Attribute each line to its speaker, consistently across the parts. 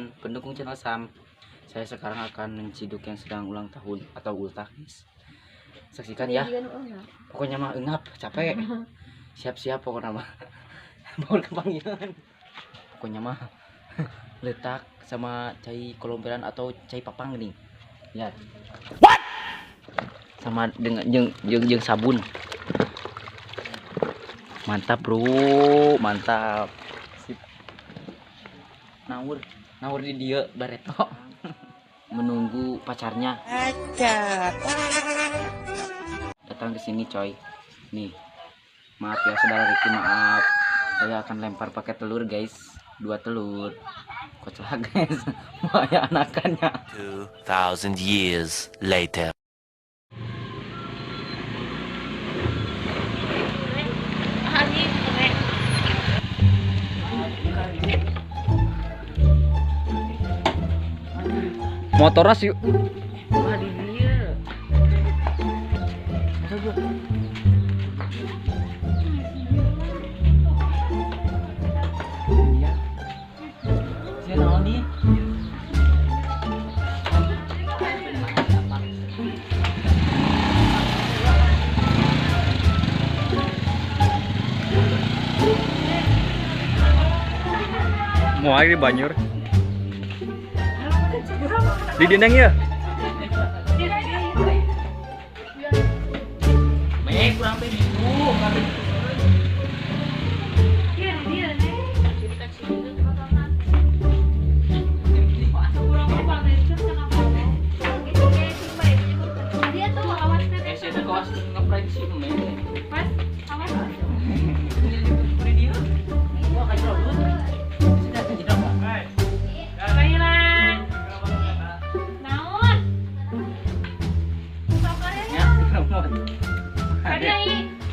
Speaker 1: teman-teman pendukung channel Sam. Saya sekarang akan menciduk yang sedang ulang tahun atau ultah, guys. Saksikan ya. Pokoknya mah engap, capek. Siap-siap pokoknya mah. Mau kepanggilan. Pokoknya mah letak sama cai kolomperan atau cai papang nih. Lihat. What? Sama dengan jeung sabun. Mantap, bro. Mantap. Sip. Naur, naur di dia bareto. Menunggu pacarnya. Datang ke sini, coy. Nih. Maaf ya saudara Ricky, maaf. Saya akan lempar pakai telur, guys. 2 telur. Kocak, guys. Bahaya anakannya.
Speaker 2: 2000 years later.
Speaker 3: Motornya sih.
Speaker 1: Wah, di dia. Masa gua. Iya. Saya naon nih?
Speaker 3: Mau air di Banyur. Di dinding ya?
Speaker 1: Mek kurang minggu.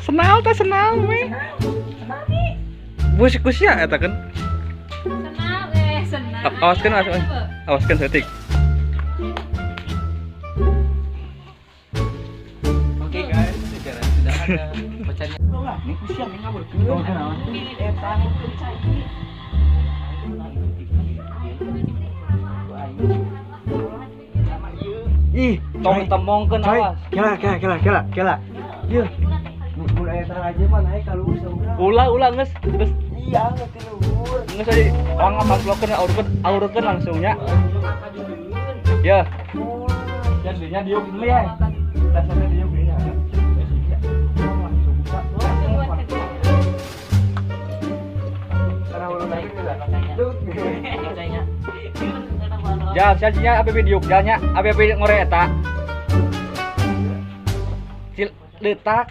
Speaker 3: Senal teh senal we. Bus kusia eta kan.
Speaker 4: Senal senal.
Speaker 3: Awaskeun awaskeun. Awaskeun saeutik.
Speaker 1: Oke guys, sekarang sudah ada pacarnya. Nih kusia nih ngaburkeun.
Speaker 3: Ih, tong temongkeun awas.
Speaker 5: Kela kela kela kela kela. Ieu. Mun aya aja mah naik ka luhur saurang.
Speaker 3: Ulah ulah geus geus.
Speaker 5: Iya, geus ti luhur.
Speaker 3: Geus tadi orang ngapaplokeun aurkeun langsungnya. Ya. Jadinya diuk dulu ya. Dasarnya diuk dulu ya. Ya, sia APP diuk nya, APP ngore eta. Cil letak.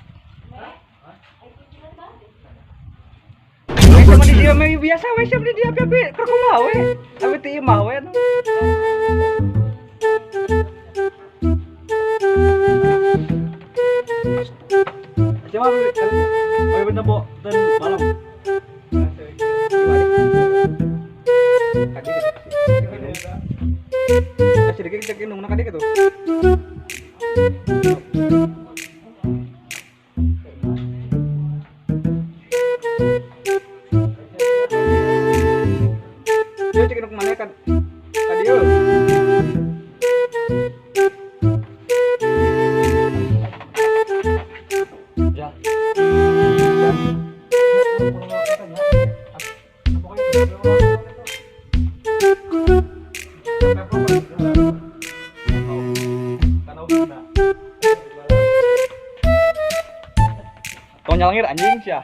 Speaker 3: Sama di dia mah biasa we, siapa di dia APP keur kumaha we? APP teu imah we. Siapa APP nembo dan malam. Kasih dikit cek nunggu nak adik itu. Dia cek nunggu mana kan? Tadi yuk. Ya. Tong nyalangir anjing sia.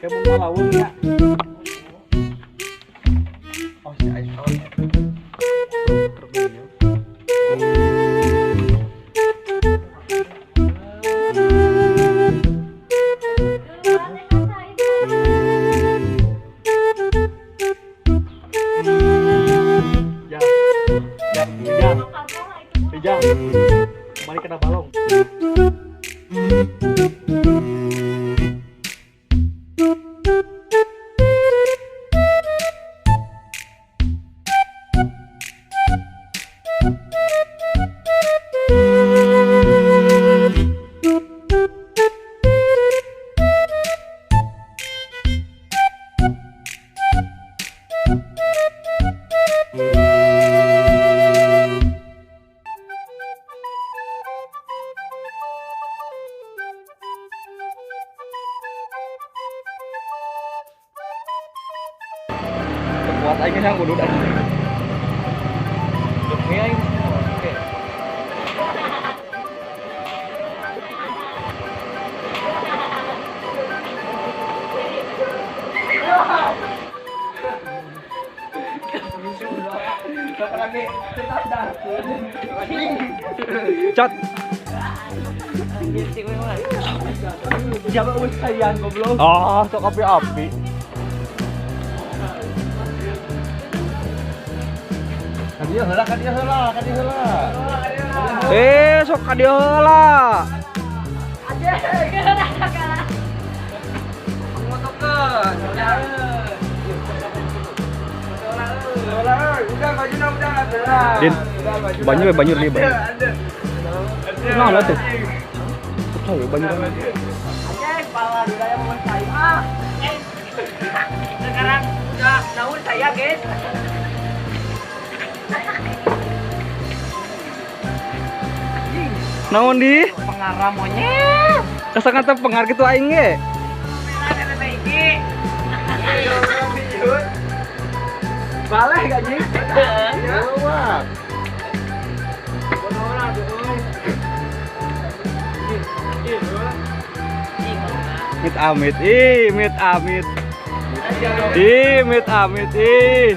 Speaker 3: Kayak mau lawung ya. Oh, si Ais. Kuat aing yang kudu anjing. Aing. Oke. Cot.
Speaker 5: Siapa sayang goblok?
Speaker 3: Ah, sok api-api.
Speaker 5: Kadieu heula, kadieu heula, kadieu heula.
Speaker 3: Eh, sok kadieu heula. Din, banyu banyu li banyu. Mana tuh? Tahu banyu.
Speaker 1: Sekarang udah naun saya, guys.
Speaker 3: Naon di?
Speaker 1: Pengarah monyet.
Speaker 3: Kesangan teh pengar gitu aing ge.
Speaker 5: Baleh gak jing? Heeh.
Speaker 3: Mit amit, ih, mit amit. Ih, mit amit, ih.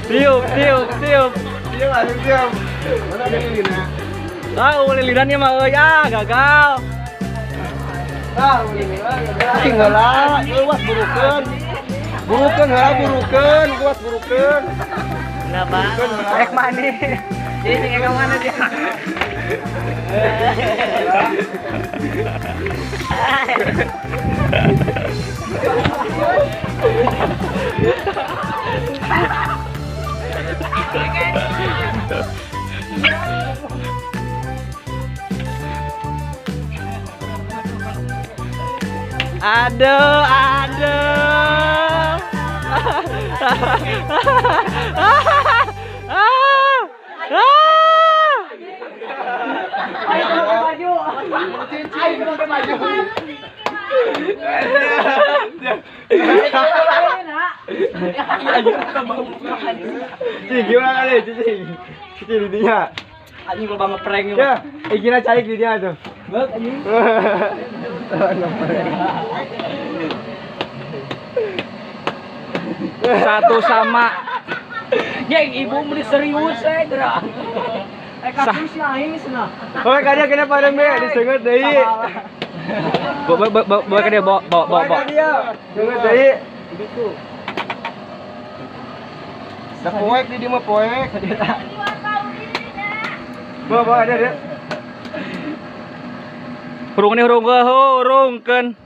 Speaker 3: Tiup, tiup, tiup.
Speaker 5: Tiup,
Speaker 3: Ah, lilirannya mah euy, ah gagal.
Speaker 5: Ah, liliran. Heula, leuwat burukeun. Burukeun heula burukeun, kuat burukeun.
Speaker 1: Kenapa?
Speaker 5: Rek mana?
Speaker 1: Jadi sing ka mana dia?
Speaker 3: Aduh, aduh.
Speaker 5: Ayo pakai baju. Cing, gimana kali, cicing? Cicing didinya.
Speaker 1: Anjing lo banget prank
Speaker 5: ya. Gila cari didinya tuh.
Speaker 1: Bek anjing.
Speaker 3: Satu sama.
Speaker 1: Geng, ibu beli serius gerak. Kasus aing cenah.
Speaker 5: Oke, kada kena pareng be disenget deui.
Speaker 3: Bawa bawa bawa ke dia, bawa bawa bawa.
Speaker 5: Bawa dia. Senget deui. Gitu. Da poek di dieu mah poek. Bawa bawa ada dia.
Speaker 3: Hurung nih hurung hurungkeun.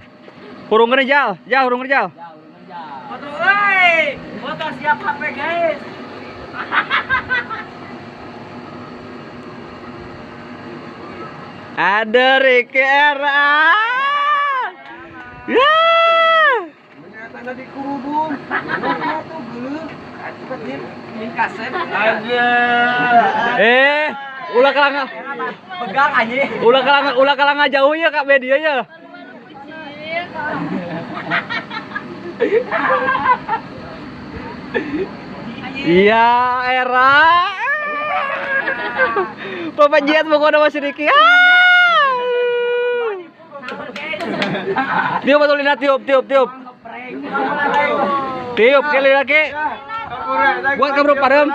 Speaker 3: Hurungkeun jal, jal hurungkeun jal.
Speaker 1: Foto euy. Foto siap HP guys.
Speaker 3: Ada Ricky RA. Ya.
Speaker 5: Menyatakan di kerudung. Tuh geuleuh.
Speaker 1: Kaset.
Speaker 5: Ada.
Speaker 3: Ulah kalanga.
Speaker 1: Pegang anjing.
Speaker 3: Ulah kalanga jauh ya Kak media ya. Iya, era. Bapak Jiat pokoknya masih Ricky. Tiup atau lina tiup tiup tiup. Tiup kali lagi. Buat kamu padam.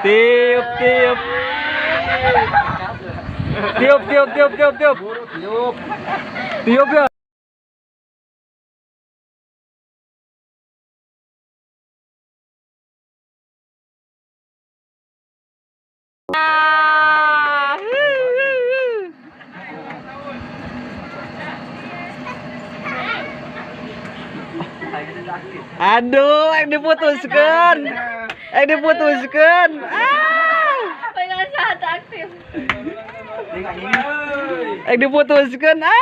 Speaker 3: Tiup tiup. Tiup tiup tiup tiup tiup.
Speaker 5: Tiup.
Speaker 3: Tiup ya. Aduh, yang diputuskan. Yang diputuskan. Ah.
Speaker 4: Pengen aktif.
Speaker 3: Yang diputuskan. Ah.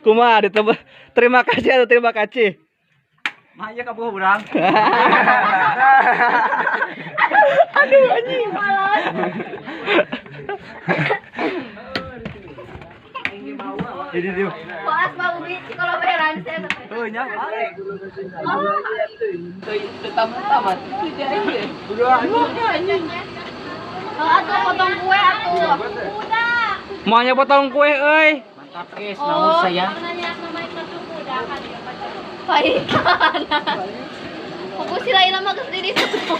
Speaker 3: Kumaha terima kasih atau terima kasih.
Speaker 1: Mah ieu kabuh urang.
Speaker 3: Aduh anjing.
Speaker 5: Jadi dia.
Speaker 4: Puas Pak Ubi kalau beran saya.
Speaker 3: Heuh nya balik.
Speaker 1: Tamat-tamat.
Speaker 4: Atuh potong kue atuh.
Speaker 3: Maunya potong kue euy.
Speaker 1: Mantap guys, mau saya.
Speaker 4: Paikan. Fokus sila mah geus di ditu.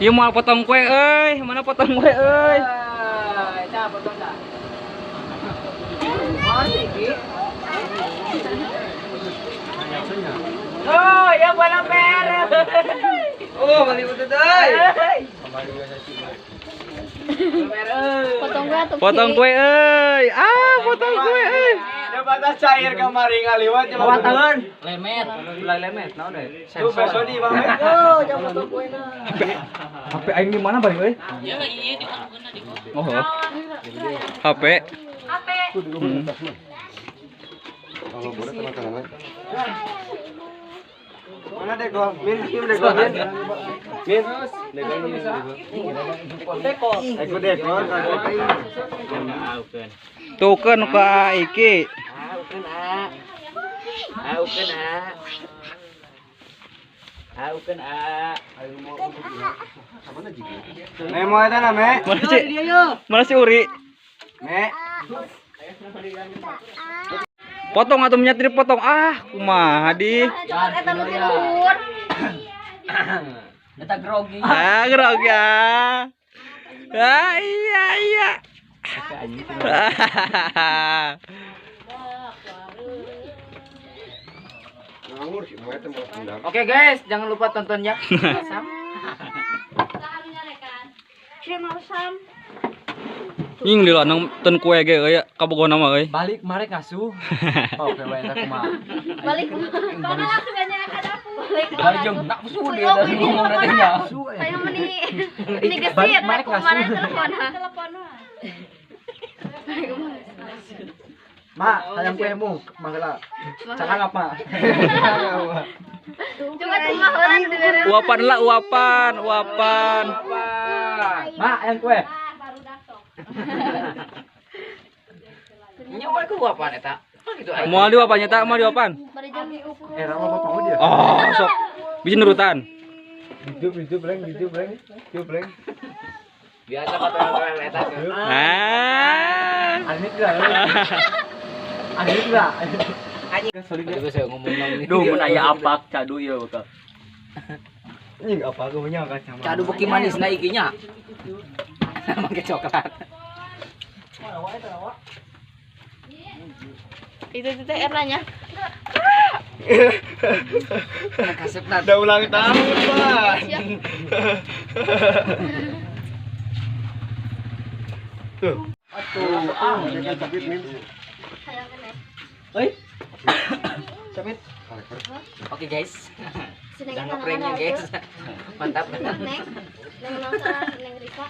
Speaker 3: Ieu moal potong kue euy, mana potong kue euy.
Speaker 1: Eta potong dah. Oh, ya bola merah.
Speaker 3: Oh, bali utut euy.
Speaker 4: Potong kue atuh.
Speaker 3: Potong kue euy. Ah, potong kue euy.
Speaker 5: Jabatan cair kamari ngaliwat
Speaker 3: Bawa tangan. Lemet, belah lemet, naon deh.
Speaker 5: Tuh besok di Bang. Oh, jangan potong kue na.
Speaker 3: HP aing di mana balik euy?
Speaker 1: Ya iya di mana di
Speaker 3: Oh. HP.
Speaker 4: HP.
Speaker 5: Mana dekol? Min, kim dekol min. Min, dekol min. Dekol. Aku dekol.
Speaker 3: Tukeun ka iki.
Speaker 1: Aukeun a. Aukeun a.
Speaker 5: Me mau eta na me?
Speaker 3: Mana si? Mana si Uri?
Speaker 5: Me.
Speaker 3: Potong atuh nya potong. Ah, kumaha di?
Speaker 4: Eta nu ti luhur.
Speaker 1: Eta grogi.
Speaker 3: Ah, grogi ah. Ah, iya iya.
Speaker 1: Oke guys, jangan lupa tonton ya.
Speaker 4: Sam.
Speaker 3: Nying lila nang ten kue ge euy kabogona mah euy.
Speaker 5: Balik marek ngasuh. Oh, oke wae eta kumaha.
Speaker 4: Balik. Mana langsung banyak ka dapur.
Speaker 5: Balik jeung nak musuh dia tadi ngomong teh nya.
Speaker 4: Saya meni ini gesit
Speaker 5: Balik
Speaker 4: kumaha telepon. Telepon.
Speaker 5: Ma, hayang kuemu mangga. Cakang apa?
Speaker 4: Coba kumaha heula dibere.
Speaker 3: Uapan lah, uapan, uapan.
Speaker 5: Ma, hayang kue.
Speaker 1: Nya wae ku uapan eta. Gitu aja.
Speaker 3: Moal diuapan nya ta, moal diuapan.
Speaker 4: Bari jam diukur.
Speaker 5: Eh, rama bapak dia.
Speaker 3: Oh, sok. Bisa nurutan.
Speaker 5: Hidup, hidup, leng, hidup, leng. Hidup, leng.
Speaker 1: Biasa potong eta.
Speaker 3: Ah.
Speaker 5: Anit lah. Anit lah.
Speaker 1: Aduh, saya ngomong nih.
Speaker 3: Duh, mun aya apak cadu ieu bakal.
Speaker 5: Ini apa aku punya kacamata.
Speaker 1: Cadu beuki manis na iki nya. Make coklat.
Speaker 4: Itu teh eranya.
Speaker 1: Kasepna.
Speaker 5: Udah ulang tahun, Pak. Tuh.
Speaker 1: Atuh, ah.
Speaker 5: Oi. Capit.
Speaker 1: Oke guys. Udah ngepranknya guys. Mantap.
Speaker 4: Neng, neng nonton Neng Rika.